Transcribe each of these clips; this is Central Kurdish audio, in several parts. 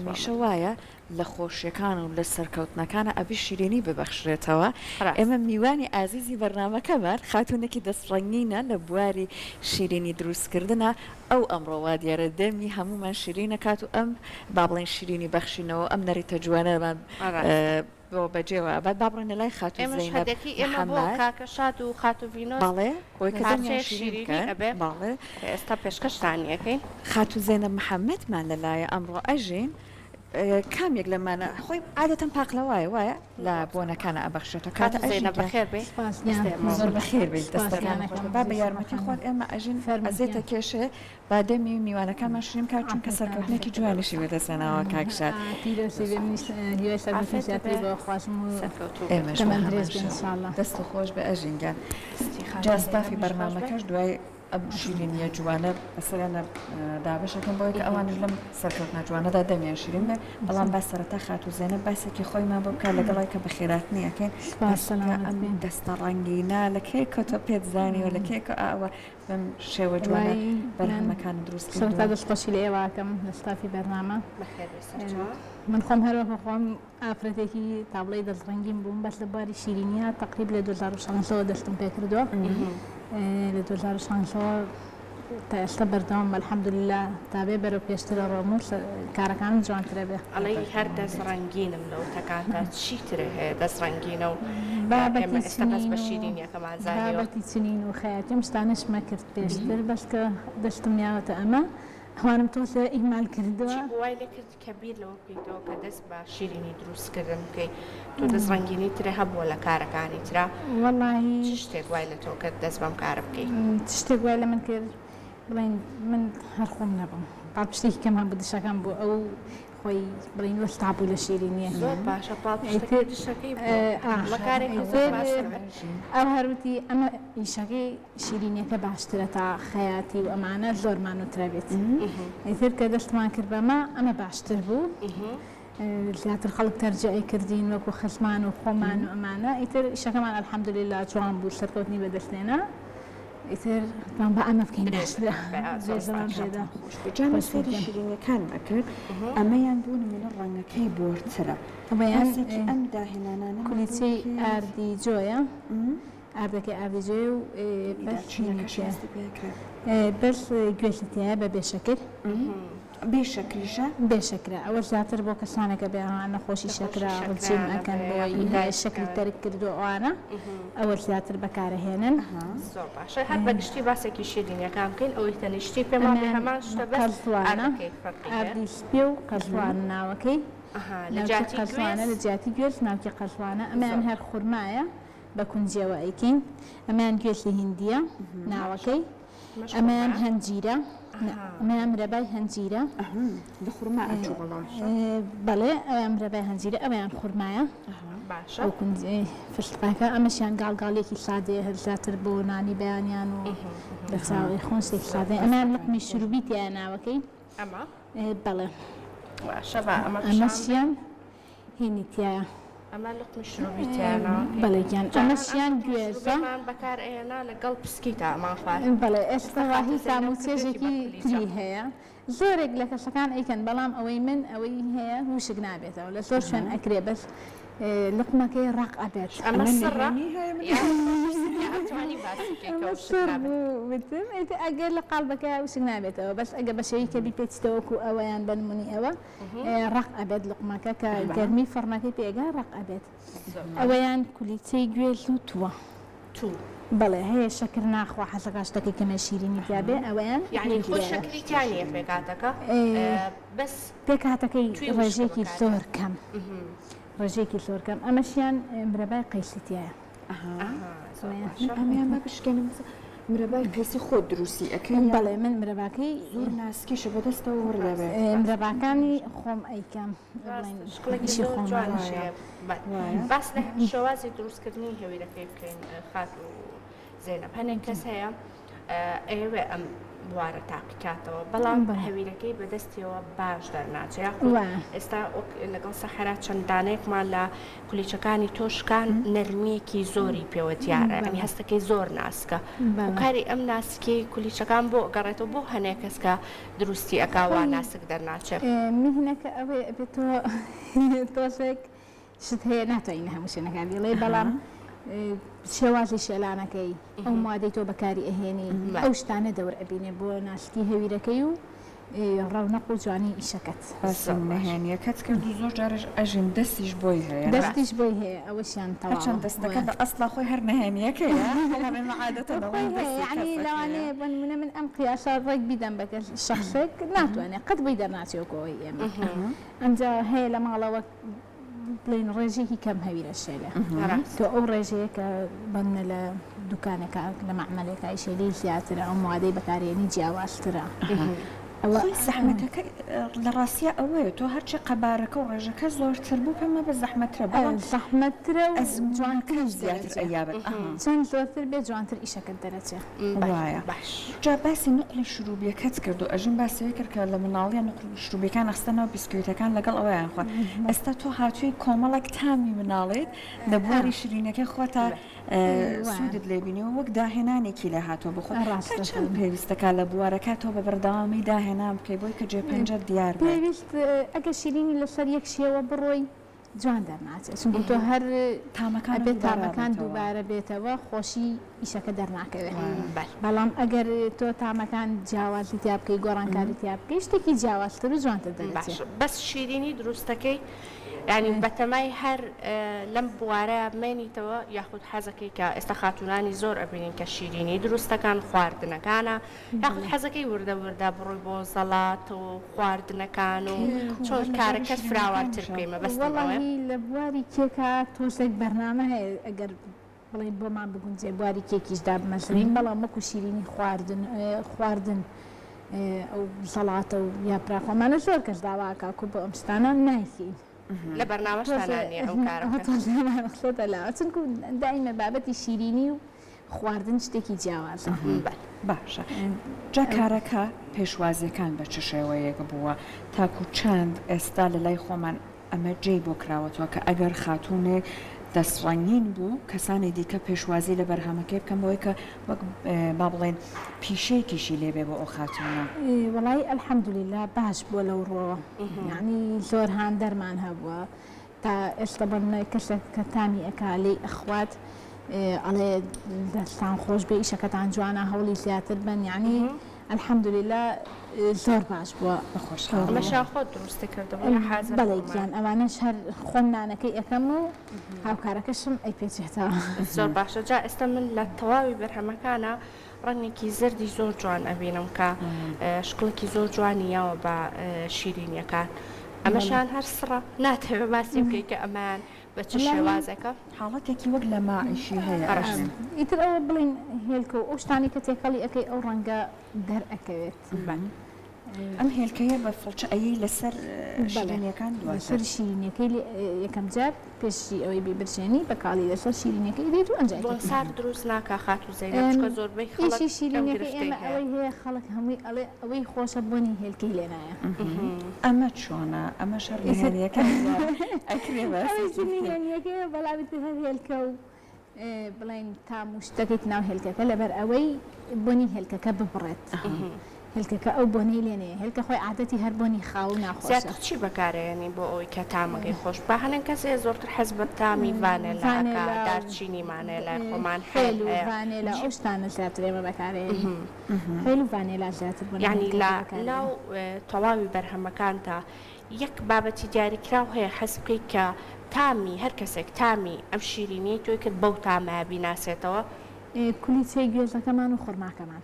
هەمیشە وایە لە خۆشیەکان و لە سەرکەوتنەکانا ئەبێ شیرینی ببەخشرێتەوە. ئێمە میوانی ئازیزی بەرنامەکەمان خاتوونێکی دەست ڕەنگینە لە بواری شیرینی دروست کردنا، ئەو ئەمڕۆ وا دیارە دەمی هەموومان شیرین ئەکات و ئەم با بڵێین شیرینی بەخشینەوە و ئەم نەریتە جوانەمان بۆ بەجێوە ئەبات. با بڕۆینە لای خاتوو ئێمەش زەینەب هەدیەکەی ئێمە بۆ محەمەد. کاکە شاد و خاتوو ڤینۆس بەڵێ بۆی کە دەمیان پارچەیەک شیرین شیرینی بکەن. ئەبێ بەڵێ. کە ئێستا پێشکەشتانی ئەکەین. خاتوو زەینەب محەمەدمان لەلایە ئەمڕۆ ئەژین. کام یەک لەمانە خۆی عادەتەن پاقلەوایە وایە لە بۆنەکانە ئەبەخشێتەوە کاتە خاتوو ئەژین زەینەب گیان بەخێر بێی. سپاس گیان دەستێ زۆر زۆر بەخێر بێیت سپاس دەستەکانت گیانەکەم خۆش بێت با بە زۆر یارمەتی سپاس خۆت ئێمە ئەژین فەرموو ئەزێتە گیان کێشێ با دەمی میوانەکانمان شیرین بکات چونکە عافیەتان سەرکەوتنێکی جوانیشی بەدەستهێناوە کاک شاد. پیرۆزی بێ منیش هیوای سەرکەوتنی عافیەتت زیاتری بێ بۆ ئەخوازم و سەرکەوتوو بی. ئێمەش بە تەمەن هەمان درێژ بێ شێوە. ان شاء اللە. دەستت خۆش بێ ئەژین گیان. دەستی جا خاتوو ستافی زەینەبیش خۆش بێ. بەرنامەکەش دوای ئەم شیرینیە جوانە بەسەریاندا دابەشەکەن بۆی کە ئەوانیش لەم سەرکەوتنە جوانەدا دەمیان شیرین بێ بەڵام با سەرەتا خاتوو زێنەب باسێکی خۆیمان بۆ بکات لەگەڵای کە بەخێراتنی ئەکەین سپاس باس بکە سەلامەت ئەم بین. دەستە ڕەنگینە لە کێ کۆتۆ پێت زانیوە لە کێ کۆ ئەوە بەم شێوە جوانە وەڵایی من بەرهەمەکانت دروست سەرەتا کردووە؟ دەستخۆشی لە ئێوە ئەکەم لە ستافی بەرنامە. بەخێر بێی سەرچاوە. من خۆم هەر وەکو خۆم ئافرەتێکی تا بڵێی دەست ڕەنگین بووم بەس لە بواری شیرینیە تەقریب لە 2016 وە دەستم پێ کردووە لە 2016 وە تا ئێستا بەردەوام الحمدللە تا بێ بەرەو پێشتر ئەڕۆم و کارەکانم جوانترە بێ. ئەڵێی هەر دەست ڕەنگینم لەو تەکاتە چی ترێ هەیە دەست ڕەنگینە و بابەتی ئێمە ئێستا بەس چنین بە و شیرینیەکەمان زانیوە. بابەتی چنین و خەیاتی ئەم شتانەشمە کرد پێشتر بەس کە دەستم یاوەتە ئەمە ئەوانم تۆزێ ئیهمال کردووە. چی بوو وای لێ کرد کە بیر لەوە بکەیتەوە کە دەست بە شیرینی دروست کردن بکەی تۆ دەست ڕەنگینی ترە هەبووە لە کارەکانی ترا وەڵاهی چ شتێک وای لە تۆ کرد دەست بەم کارە بکەی؟ چ شتێک وای لە من کرد بڵێین من هەر خۆم نەبووم پاڵپشتێکی کەم هەبوو دشەکەم بوو ئەو خۆی بڵێین وەستا بوو لە شیرینیە زۆر باشە پاڵپشتەکەی ئیتر دشەکەی بووە ئا ئەمە کارێکی زۆر ئیتر باشە. ئەو هەر وتی ئەمە ئیشەکەی شیرینیەکە باشترە تا خەیاتی و ئەمانە زۆر مانوترە بێت ئیتر کە دەستمان کرد بەمە ئەمە باشتر بوو زیاتر خەڵک تەرجیعی کردین وەکو خزمان و خۆمان و ئەمانە ئیتر ئیشەکەمان الحمدللە جوان بوو سەرکەوتنی بەدەستهێنا ئیتر وتمان با ئەمە بکەین باشترە درێژەمان پێدا جا من سەیری شیرینیەکانم ئەکرد ئەمەیان بۆ نمونە ڕەنگەکەی بۆرترە ئەمەیان باسێکی ئەم داهێنانانەمان بۆ کولیچەی بکەیت؟ ئاردی جۆیە ئاردەکەی ئاردی جۆیە و بەس دارچینەکەش هەستی پێ ئەکرێت. بەس گوێزی تیایە بە بێ شەکر. بێ شەکریشە؟ بێ شەکرە ئەوە زیاتر بۆ کەسانێکە بێ نەخۆشی شەکرە ڕجیم ئەکەن بۆی شەکری تەرک کردو ئەوانە ئەوە زیاتر بەکارەهێنن. زۆر باشە هەر بە گشتی باسێکی شیرینیەکان بکەین ئەوەی تەنیشتی پێمان بێ هەمان شتە بەس ئاردەکەی فەرقی هەیە. ئاردی سپی و قەزوان ناوەکەی ناوکی قەزوانە لە جیاتی گوێز ناوکی قەزوانە ئەمەیان هەر خورمایە بە کونجیەوە ئەیکەین ئەمەیان گوێزی هیندیە ناوەکەی ئەمەیان هەنجیرە ئەمەیان مرەبای هەنجیرە لە خورما ئەچوو بەڵام بەڵێ ئەویان مرەبای هەنجیرە ئەویان خورمایە باشە ئەو کونجی فستقەکە ئەمەشیان گاڵگاڵێکی سادەیە هەر زیاتر بۆ نانی بەیانیان و لە چاوی خۆن شتێکی سادەیە ئەمەیان لقمی شروبی تیایە ناوەکەی ئەمە بەڵێ باشە با ئەمە ئەمەشیان هینی تیایە. ئەمە لوقمی شروبی تیایە ناوەکەی. بەڵێ گیان ئەمەشیان گوێزە. شروبێمان بەکار ئەهێنا لەگەڵ پسکیتا ئەمان خوارد. بەڵێ ئێستا وا هی تام و چێژێکی تری هەیە زۆرێک لە کەسەکان ئەیکەن بەڵام ئەوەی من ئەوەی هەیە وشک نابێتەوە لە زۆر شوێن ئەکرێ بەس لوقمەکەی ڕەق ئەبێت. ئەمە سڕە نهێنی هەیە من ئەتوانی باسی بکەی کە ئەمە وشک سڕ نابێت. بوو وتم ئیتر ئەگەر لە قاڵبەکەیا وشک نابێتەوە بەس ئەگەر بە شێوەی کە بیپێچیتەوە وەکوو ئەوەیان بە نموونەی ئەوە ڕەق ئەبێت لوقمەکە کە گەرمی فڕنەکەی پێگا ڕەق ئەبێت ئەوەیان کولیچەی گوێز و تووە. توو. بەڵێ هەیە شەکر ناخوا حەزەکا شتەکەی کەمێ شیرینی تیا بێ ئەوەیان یانی خۆی شەکری تیا نییە پێکهاتەکە بەس پێکهاتەکەی ڕێژەیەکی زۆر کەم ڕێژەیەکی زۆر کەم ئەمەشیان مرەبای قەیسی تیایە. ئەمەیان با بشکێنم مرەبای قەیسی خۆت دروستی ئەکەی یان؟ بەڵێ من مرەباکەی زۆر ناسکیشە بەدەستەوە وڕ دەبێت. مرەباکانی خۆم ئەیکەم شکڵێکی زۆر جوانیش هەیە. باس لە شێوازی دروستکردنی هەویرەکەی بکەین خاتوو زەینەب هەنێک کەس هەیە ئەیەوێ ئەم. بوارە تاقیکاتەوە بەڵام هەویرەکەی بەدەستیەوە باش دەرناچێ یاخود ئێستا وەک لەگەڵ سەحرا چەند دانەیەکمان لە کولیچەکانی تۆ شکان نەرمیەکی زۆری پێوە دیارە یانی هەستەکەی زۆر ناسکە هۆکاری ئەم ناسکی کولیچەکان بۆ ئەگەڕێتەوە بۆ هەنێ کەس کە دروستی ئەکا وا ناسک دەرناچێ. میهنەکە ئەوەیە ئەبێ تۆ تۆزێک شت هەیە ناتوانین لە هەموو شوێنەکان بیڵێی بەڵام شێوازی شێلانەکەی ئەو موادەی تۆ بەکاری ئەهێنی ئەو شتانە دەور ئەبینێ بۆ ناسکی هەویرەکەی و ڕەونەق و جوانی ئیشەکەت. باسی نهێنیەکەت کرد و زۆر جاریش ئەژین دەستیش بۆی هەیە. دەستیش بۆی هەیە ئەوەشیان تەواوە. هەرچەند دەستەکە بە ئەسڵا خۆی هەر نهێنیەکەیە بەڵام ئێمە عادەتەن ئەڵێین دەستی کەسەکەیە. یەعنی لەوانەیە بۆ نمونە من ئەم قیاسە ڕێک بیدەم بە شەخسێک ناتوانێ قەت بۆی دەرناچێ وەکو ئەوەی ئێمە. ئەمجا هەیە لە ماڵەوە بڵێین ڕێژەیەکی کەم هەویرە شێلە تۆ ئەو ڕێژەیە کە بەندە لە دوکانەکە لە مەعمەلێکە شێلەی زیاترە ئەو موادەی بەکارێنی جیاوازترە ئەوە زەحمەتەکە لە ڕاستیا ئەوەیە تۆ هەرچی قەبارەکە و ڕێژەکە زۆرتر بوو پێم وابێ زەحمەترە بەڵام زەحمەترە و ئەزموونەکەش زیاتر ئەیابن چەند زۆرتر بێ جوانتر ئیشەکەت دەرەچێ. وایە باش جا باسی نوقڵی شروبیەکەت کرد و ئەژین باسی ئەوەی کرد کە لە مناڵیە نوقڵی شروبیەکان ئەخستە ناو بیسکویتەکان لەگەڵ ئەوەیان خوارد ئێستا تۆ هاتووی کۆمەڵێک تامی مناڵیت لە بواری شرینەکەی خۆتا سوودت لێ بینیوە وەک داهێنانێکی لێ هاتووە بۆ خۆت تا چەند پێویستەکە لە بوارەکە تۆ بە بەردەوامی داهێنان بکەی بۆی کە جێپەنجەت دیار بێت؟ پێویست ئەگەر شیرینی لەسەر یەک شێوە بڕۆی جوان دەرناچێت چونکە تۆ هەر ئەبێت تامەکان دووبارە بێتەوە خۆشی ئیشەکە دەرناکەوێت بەڵام ئەگەر تۆ تامەکان جیاوازی تیا بکەی گۆڕانکاری تیا بکەی شتێکی جیاوازتر و جوانتر دەرەچێت. بەس شیرینی دروستەکەی یانی بەتەمای هەر لەم بوارە بمێنیتەوە یاخود حەزەکەی کە ئێستا خاتوونانی زۆر ئەبینین کە شیرینی دروستەکان خواردنەکانە یاخود حەزەکەی وردە وردە بڕۆی بۆ زەڵات و خواردنەکان و چۆن کارەکەت فراوانتر بکەی مەبەستم ئەوەیە. وەڵاهی لە بواری کێکا تۆزێک بەرنامە هەیە ئەگەر بڵێین بۆمان بگونجێ بواری کێکیش دابمەزرێین بەڵام وەکو شیرینی خواردن خواردن ئەو زەڵاتە و یاپراخ ئەمانە زۆر کەس داوا ئەکا کو بۆ ئەم شتانە نایکەین. لە بەرنامەشتانا نییە ئەو کارە بکەن. تۆزێمان خستۆتە لاوە چونکو دایمە بابەتی شیرینی و خواردن شتێکی جیاوازە. باشە جا کارەکە پێشوازیەکان بە چ شێوەیەک بووە تاکو چەند ئێستا لە لای خۆمان ئەمە جێی بۆ کراوەتەوە کە ئەگەر خاتوونێک دەست ڕەنگین بوو کەسانی دیکە پێشوازی لە بەرهەمەکەی بکەن بەوەی کە وەک با بڵێن پیشەیەکیشی لێ بێ بۆ ئەو خاتوونە. وەڵایی الحمدللە باش بووە لەو ڕووەوە یەعنی زۆر هاندەرمان هەبووە تا ئێستا بۆ نمونە کەسێک کە تامی ئەکا لێی ئەخوات ئەڵێ دەستان خۆش بێ ئیشەکەتان جوانە هەوڵی زیاتر بەن یەعنی الحمدللە زۆر باش بووە. بەخۆشحاڵیەوە. ئەمەشیان خۆت دروستی کردبوو یا حازر بەڵێ گیان ئەوانەش هەر خۆم نانەکەی ئەکەم و هاوکارەکەشم ئەیپێچێتەوە. زۆر باشە جا ئێستا من لە تەواوی بەرهەمەکانا ڕەنگێکی زەردی زۆر جوان ئەبینم کە شکڵێکی زۆر جوانی یاوە بە شیرینیەکان ئەمەشیان هەر سڕە ناتەوێ باسی بکەی کە ئەمەیان بە چ شێوازێکە؟ حاڵەتێکی وەک لە ماعیشی هەیە ئەژین. ئیتر ئەوە بڵێین هێلکە و ئەو شتانەی کە تێکەڵی ئەکەی ئەو ڕەنگە دەرئەکەوێت. ئەم هێلکەیە بە فڵچە ئەیەی لەسەر شیرینیەکان دواتر؟ لەسەر شیرینیەکەی یەکەم جار پێش ئەوەی بیبرژێنی بە کاڵی لەسەر شیرینیەکەی دێت و ئەنجا بۆن سارد دروست ناکا خاتوو زەینەب چونکە زۆربەی خەڵک ئیشی ئەم شیرینیەکەی گرفتەی ئێمە هەیە. ئەوەی هەیە خەڵک هەمووی ئەڵێ ئەوەی خۆشە بۆنی هێلکەی لێ نایە. ئەمە چۆنە؟ ئەمەش هەر نهێنیەکەیە ئەکرێ ئەوەیش باسێکی بکەی. نهێنیەکەیە بەڵام ئیتر هەر هێلکە و بڵێین تام و شتەکەیت ناو هێلکەکە لەبەر ئەوەی بۆنی هێلکەکە ببڕێت هێلکەکە ئەو بۆنەی لێ نەیە هێلکە خۆی عادەتی هەر بۆنی خاو و ناخۆشە. زیاتر چی بەکارئەیەنی بۆ ئەوەی کە تامەکەی خۆش بکا هەنێک کەس هەیە زۆرتر حەز بە تامی ڤانێلا ئەکا دارچینی مانێ لای خۆمان حێل و ڤانێلا ئەو شتانە زیاتر ئێمە بەکارئەیەنین حێل و ڤانێلا زیاتر بۆ یانی لە ناو تەواوی بەرهەمەکانتا یەک بابەتی دیاریکراو هەیە حەز بکەی کە تامی هەر کەسێک تامی ئەم شیرینیەی تۆی کرد بەو تامەیە بیناسێتەوە؟ کولیچەی گوێزەکەمان و خورماکەمان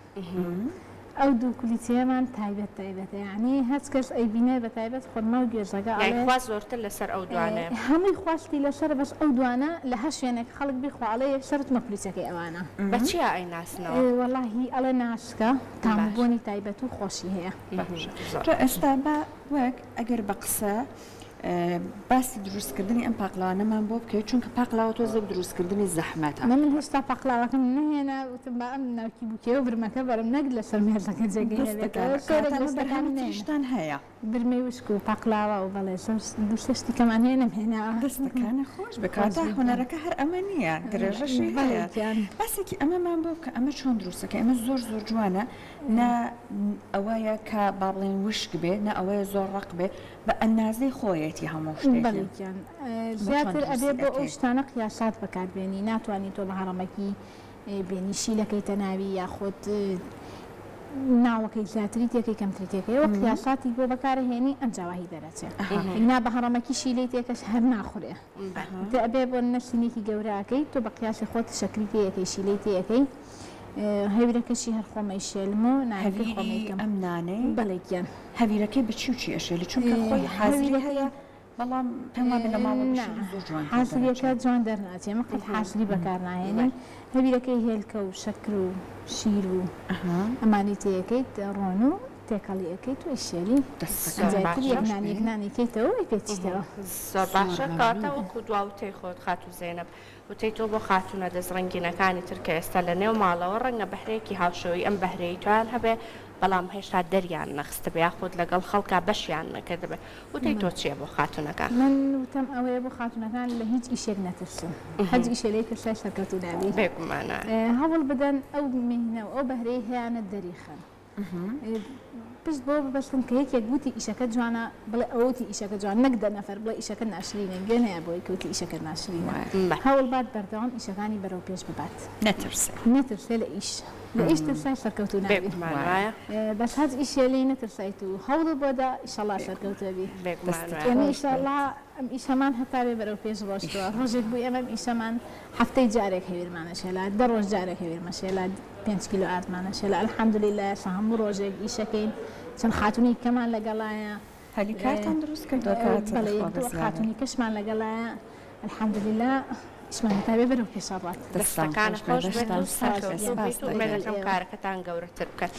ئەو دوو کولیچەیەمان تایبەت تایبەتە یانی هەچ کەس ئەیبینێ بە تایبەت خورما و گوێزەکە یانی ئەڵێ خواست زۆرتر لەسەر ئەو دوانەیە. هەمووی خواستی لەسەرە بەس ئەو دوانە لە هەر شوێنێک خەڵک بیخوا ئەڵێ یەکسەر وتمە کولیچەکەی ئەوانە. بە چیا ئەیناسنەوە؟ وەڵاهی ئەڵێ ناسکە تام و باشە. بۆنی تایبەت و خۆشی هەیە. باشە جا ئێستا با وەک ئەگەر بە قسە. باسی دروستکردنی ئەم پاقلاوانەمان بۆ بکەیت چونکە پاقلاوە تۆزێک دروستکردنی زەحمەتە. من هێشتا پاقلاوەکەم نەهێنا وتم با ئەم ناوکی بوکێ و برمەکە بەرم نەک لەسەر مێزەکە جێگەی هەبێتەوە شۆرێک دەستەکانە دەستەکانم بەرهەمی نەهێنا. تریشتان هەیە. برمەی وشک و پاقلاوە و بەڵێ زۆر دوو سێ شتی کەمان هەیە نەمهێناوە. دەستەکانت خۆش بێ خۆش کەواتە بێ گیان. هونەرەکە هەر ئەمە نییە درێژەشی بەڵێ هەیە گیان. باسێکی ئەمەمان بۆ بکە ئەمە چۆن دروستەکەی ئەمە زۆر زۆر جوانە نە ئەوەیە کە با بڵێین وشک بێ نە ئەوەیە زۆر ڕەق بێ بە ئەندازەی خۆیەتی هەموو شتێکی. بەڵێ گیان ئەمە چۆن زیاتر ئەبێ دروستی بۆ ئەو ئەکەی؟ شتانە قیاسات بەکار بێنی ناتوانی تۆ بە هەڕەمەکی بێنی شیلەکەیتە ناوی یاخود ناوەکەی زیاتری تێکەی کەمتری تێکەی وە قیاساتی بۆ بەکارەهێنی ئەنجا واهی دەرەچێ نا بە هەڕەمەکی شیلەی تێکەش هەر ناخورێ تە ئەبێ بۆ نە سینێکی گەورە ئەکەی تۆ بە قیاسی خۆت شەکری تێیەکەی شیلەی تێیەکەی هەویرەکەشی هەر خۆم ئەیشێلم و نانەکەی خۆم هەویری ئەیکەم ئەم نانەی بەڵێ گیان هەویرەکەی بە چی و چی ئەشێلی چونکە خۆی حازری هەویرەکەی هەیە بەڵام پێم وابێ لە ماڵەوە نا بشێلی زۆر جوانتر حازریەکە دەرەچێ. جوان دەرناچێ ئێمە قەت حازری بەکار ناهێنین هەویرەکەی هێلکە و شەکر و شیر و ئەمانەی تێیەکەیت ڕۆن و تێکەڵی ئەکەیت و ئەیشێلی دەستەکانت زۆر ئەنجا ئیتر باشە. یەک خۆش نان بێ. یەک نان ئەیکەیتەوە و ئەیپێچیتەوە. زۆر زۆر باشە کەواتە مەمنون. وەکو دوا وتەی خۆت خاتوو زەینەب وتەی تۆ بۆ خاتوونە دەستڕەنگینەکانی تر کە ئێستا لە نێو ماڵەوە ڕەنگە بەهرەیەکی هاوشێوەی ئەم بەهرەیەی تۆیان هەبێ بەڵام هێشتا دەریان نەخستبێ یاخود لەگەڵ خەڵکا بەشیان نەکردبێ وتەی تۆ چیە بۆ خاتوونەکان؟ من وتەم ئەوەیە بۆ خاتوونەکان لە هیچ ئیشێک نەترسن هەچ ئیشێ لێی ترسای سەرکەوتوو نابی بێگومان هەوڵ بدەن ئەو میهنە و ئەو بەهرەی هەیانە دەریخەن پشت بەوە ببەستن کە یەکێک وتی ئیشەکە جوانە بڵێ ئەوە وتی ئیشەکە جوان نەک دە نەفەر بڵێ ئیشەکە ناشرینە گوێ نەیە بۆی کە وتی ئیشەکە ناشرینە هەوڵ بات بەردەوام ئیشەکانی بەرەو پێش ببات نەترسێ نەترسێ لە ئیش لە ئیش ترسای سەرکەوتوو نابی بێگومان وایە بەس هەچ ئیشێ لێی نەترسایت و هەوڵت بۆ دا ئیشەڵا سەرکەوتوو بی بێگومان وایە ئێمە ئیشەڵا ئەم ئیشەمان هەتا بێ بەرەو پێش ڕۆشتووە ڕۆژێک بوو ئێمە ئەم ئیشەمان هەفتەی جارێک هەویرمانە شێلا دە ڕۆژ جارێک هەویرمە شێلا پێنج کیلۆ ئاردمانە شێلا الحمدللە ئێستا هەموو ڕۆژێک ئیشەکەین چەند خاتونی کەمان لەگەڵایە هەلی کارتان دروست کردووە کە بەڵێ یەک دوو خاتونی کەشمان لەگەڵایە الحمدللە ئیشمان هەتا بێ بەرەو پێش ئەڕوات. دەستان دەستەکانت خۆش خۆش بێ بێت و دەستان ساغ بێ سەرکەوتوو سپاس بیت و دەکەین. ئومێدەکەم کارەکەتان گەورەتر بکەن.